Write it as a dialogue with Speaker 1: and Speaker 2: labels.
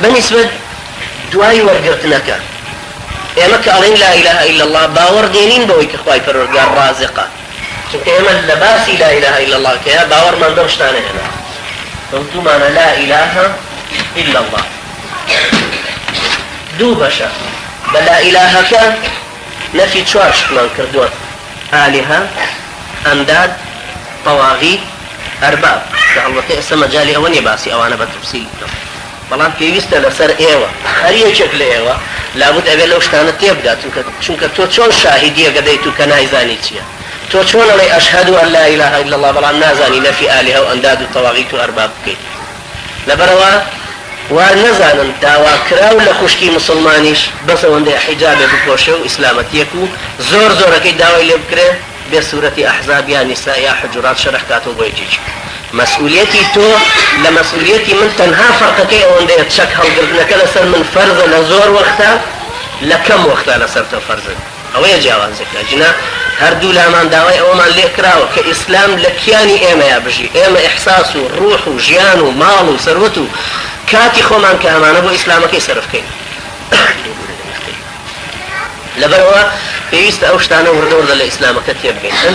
Speaker 1: بە نیسبەت دوای وەرگرتنەکە ئێمە کە ئەڵێین لا الە الا اللە باوەڕ دێنین بەوەی کە خوای پەروەردگار ڕازقە چونکە ئێمە لە باسی لا الە الا اللە کەیا باوەڕمان بەم شتانە هێنا وتومانە لا الە الا اللە دوو بەشە بە لا الهەکە نەفی چوار شتمان کردووە ئالیهە ئەنداد تەواغیت ئەرباب کە ئەڵبەتە ئێستا مەجالی ئەوە نیە باسی ئەوانە بە تەفسیل بکەم بەڵام پێویستە لەسەر ئێوە هەر یەکێک لە ئێوە لابد ئەبێ لەو شتانە تێبگات چونکە چونکە تۆ چۆن شاهیدیەک ئەدەیت و کە نایزانی چیە تۆ چۆن ئەڵێی اشهد ان لا اله الا اللە بەڵام نازانی نەفی ئالیهە و ئەنداد و تەواغیت و ئەرباب بکەیت لەبەرئەوە وا نەزانن داواکراو لە خوشکی موسڵمانیش بەس ئەوەندەیە حیجابێ بپۆشێ و ئیسلامەتیەک و زۆر زۆرەکەی داوای لێ بکرێ بێ سورەتی ئەحزاب یا نیسا یا حجورات شەرح کاتەوە بۆ یەکێکی. مەسئولیەتی تۆ لە مەسئولیەتی من تەنها فەرقەکەی ئەوەندەیە چەک هەڵگرتنەکە لەسەر من فەرزە لە زۆر وەختا لە کەم وەختا لەسەر تۆ فەرزە ئەوەیە جیاوازیەکە ئەگینا هەردوو لامان داوای ئەوەمان لێ کراوە کە ئیسلام لە کیانی ئێمەیا بژی ئێمە ئیحساس و ڕوح و ژیان و ماڵ و سەروەت و کاتی خۆمان کە هەمانە بۆ ئیسلامەکەی سەرف کەین. لەبەرئەوە پێویستە ئەو شتانە وردە وردە لە ئیسلامەکە تێبگەین.